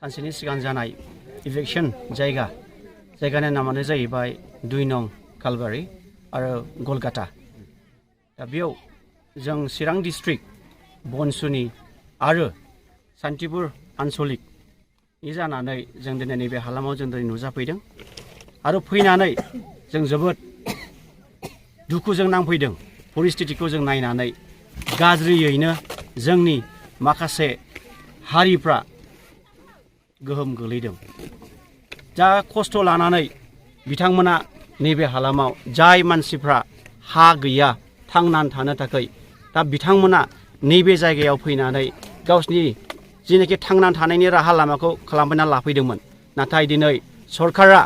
सानसेनि सिगां जानाय इभिक्सन जायगानि नामानो जाहैबाय 2 नं कालबारि आरो गलगाटा। दा बेयाव जों चिरां डिस्ट्रिक्ट बनसुनि आरो सान्तिपुर आन्सलिकनि जानानै जों दिनै नैबे हालामाव जों दिनै नुजाफैदों आरो फैनानै जों जोबोद दुखुजों नांफैदों। परिस्थितिखौ जों नायनानै गाज्रियैनो जोंनि माखासे हारिफ्रा गोहोम गोलैदों। जा खस्थ' लानानै बिथांमोना नैबे हालामाव जाय मानसिफ्रा हा गैया थांनानै थानो थाखाय, दा बिथांमोना नैबे जायगायाव फैनानै गावसिनि जिनेखि थांनानै थानायनि राहा लामाखौ खालामना लाफैदोंमोन। नाथाय दिनै सरकारा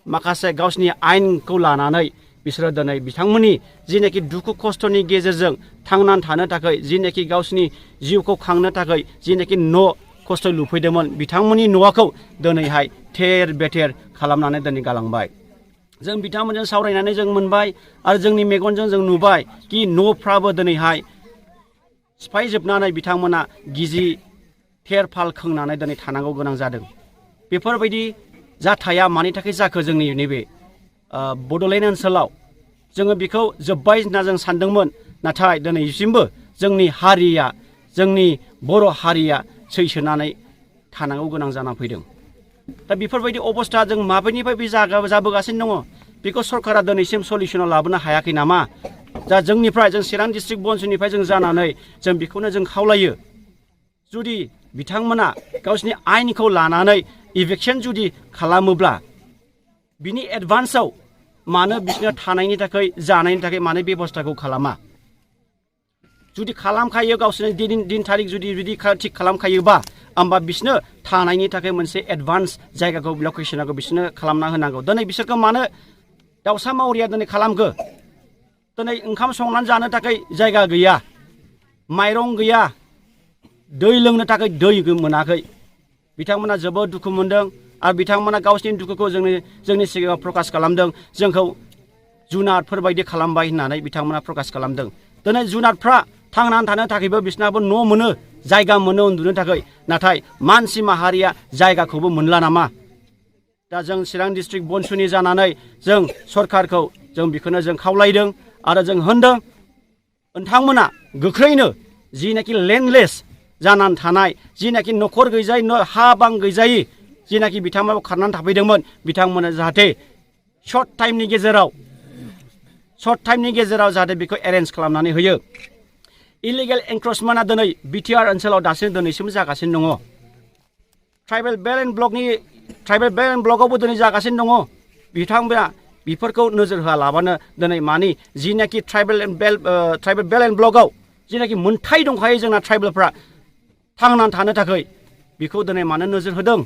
माखासे गावसिनि आयेनखौ लानानै बिसोरो दिनै बिथांमोननि जिनेखि दुखु खस्थ'नि गेजेरजों थांनानै थानो थाखाय, जिनेखि गावसिनि जिउखौ खांनो थाखाय जिनेखि न' खस्थ' लुफैदोंमोन, बिथांमोननि न'खौ दिनैहाय थेर बेथेर खालामनानै दिनै गालांबाय। जों बिथांमोनजों सावरायनानै जों मोनबाय आरो जोंनि मेगनजों जों नुबाय कि न'फ्राबो दिनैहाय सिफायजोबनानै बिथांमोना गिजि थेर फाल खोंनानै दिनै थानांगौ गोनां जादों। बेफोरबायदि जाथाया मानि थाखाय जाखो जोंनि नैबे बड'लेण्ड ओनसोलाव? जोङो बेखौ जोब्बाय होनना जों सानदोंमोन, नाथाय दिनैसिमबो जोंनि हारिया, जोंनि बर' हारिया सैसोनानै थानांगौ गोनां जानानै फैदों। दा बेफोरबायदि अबस्था जों माब्रैनिफ्राय बे जाबोगासिनो दङ, बेखौ सरकारा दिनैसिम सलिउसनाव लाबोनो हायाखै नामा? दा जोंनिफ्राय, जों चिरां डिस्ट्रिक्ट बनसुनिफ्राय जों जानानै जों बेखौनो जों खावलायो, जुदि बिथांमोना गावसिनि आयेनखौ लानानै इभिक्सन जुदि खालामोब्ला बिनि एडभान्सआव मानो बिसोरनो थानायनि थाखाय जानायनि थाखाय मानो बेबस्थाखौ खालामा? जुदि खालामखायो, गावसोरनि दिन थारिख जुदि थिग खालामखायोबा, होमबा बिसोरनो थानायनि थाखाय मोनसे एडभान्स जायगाखौ लकेसनखौ बिसोरनो खालामना होनांगौ। दिनै बिसोरखौ मानो दाउसा मावरिया दिनै खालामखो? दिनै ओंखाम संनानै जानो थाखाय जायगा गैया, माइरं गैया, दै लोंनो थाखाय दै मोनाखै। बिथांमोना जोबोद दुखु मोनदों आरो बिथांमोना गावसिनि दुखुखौ जोंनि सिगाङाव प्रकास खालामदों। जोंखौ जुनारफोरबायदि खालामबाय होननानै बिथांमोना प्रकास खालामदों। दिनै जुनारफ्रा थांनानै थानो थाखायबो बिसोरनाबो न' मोनो, जायगा मोनो उन्दुनो थाखाय, नाथाय मानसि माहारिया जायगाखौबो मोनला नामा? दा जों चिरां डिस्ट्रिक्ट बनसुनि जानानै जों सरकारखौ जों बेखौनो जों खावलायदों आरो जों होनदों, नोंथांमोना गोख्रैनो जिनाखि लेन्डलेस जानानै थानाय, जिनाखि न'खर गैजायै, हा बां गैजायै जिनाखि बिथांमोना खारनानै थाफैदोंमोन, बिथांमोना जाहाथे सर्ट टाइमनि गेजेराव जाहाथे बेखौ एरेन्ज खालामनानै होयो। इलिगेल एनक्रचमेन्टआ दिनै बिटिआर ओनसोलाव दिनैसिम जागासिनो दङ। ट्राइबेल बेल एन्ड ब्लकआवबो दिनै जागासिनो दङ। बिथांमोना बेफोरखौ नोजोर होआलाबानो दिनै मानि जिनाखि ट्राइबेल बेल एन्ड ब्लकआव जिनाखि मोनथाय दंखायो जोंना ट्राइबेलफ्रा थांनानै थानो थाखाय, बेखौ दिनै मानो नोजोर होदों?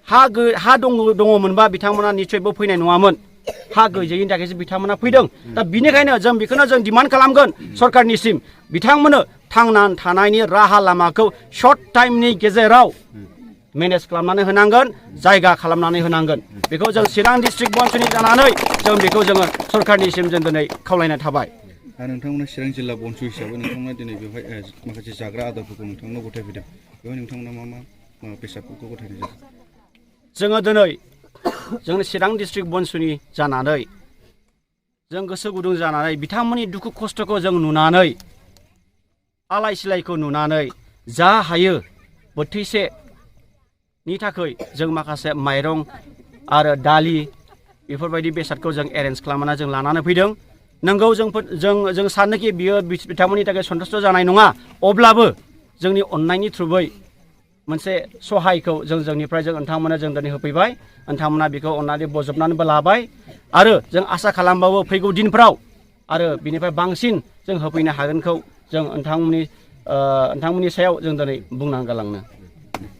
हा दङमोनबा बिथांमोना निस्सयबो फैनाय नङामोन। हा गैजायैनि थाखायसो बिथांमोना फैदों। दा बिनिखायनो जों बेखौनो जों डिमान्ड खालामगोन सरकारनिसिम, बिथांमोननो थांनानै थानायनि राहा लामाखौ सर्ट टाइमनि गेजेराव मेनेज खालामनानै होनांगोन, जायगा खालामनानै होनांगोन। बेखौ जों चिरां डिस्ट्रिक्ट बनसुनि जानानै जों बेखौ जोङो सरकारनिसिम जों दिनै खावलायनाय थाबाय। नोंथांमोना चिरां जिल्ला बनसु हिसाबै नोंथांमोना दिनै बेवहाय माखासे जाग्रा आदारफोरखौ नोंथांमोना गथायफैदों। बेवहाय नोंथांमोना मा बेसादफोरखौ गथायनाय जादों? जोङो दिनै जोंनि चिरां डिस्ट्रिक्ट बनसुनि जानानै जों गोसो गुदुं जानानै बिथांमोननि दुखु खस्थ'खौ जों नुनानै, आलाय सिलायखौ नुनानै, जा हायो बोथिसेनि थाखाय जों माखासे माइरं आरो दालि बेफोरबायदि बेसादखौ जों एरेन्ज खालामनानै जों लानानै फैदों। नंगौ, जों सानोखि बियो बिथांमोननि थाखाय सन्थुष्ट जानाय नङा, अब्लाबो जोंनि अननायनि थ्रुयै मोनसे सहायखौ जोंनिफ्राय नोंथांमोना जों दिनै होफैबाय। नोंथांमोना बेखौ अननानै बजबनानैबो लाबाय आरो जों आसा खालामबावो फैगौ दिनफ्राव आरो बिनिफ्राय बांसिन जों होफैनो हागोनखौ जों नोंथांमोननि सायाव जों दिनै बुंनानै गालांनो।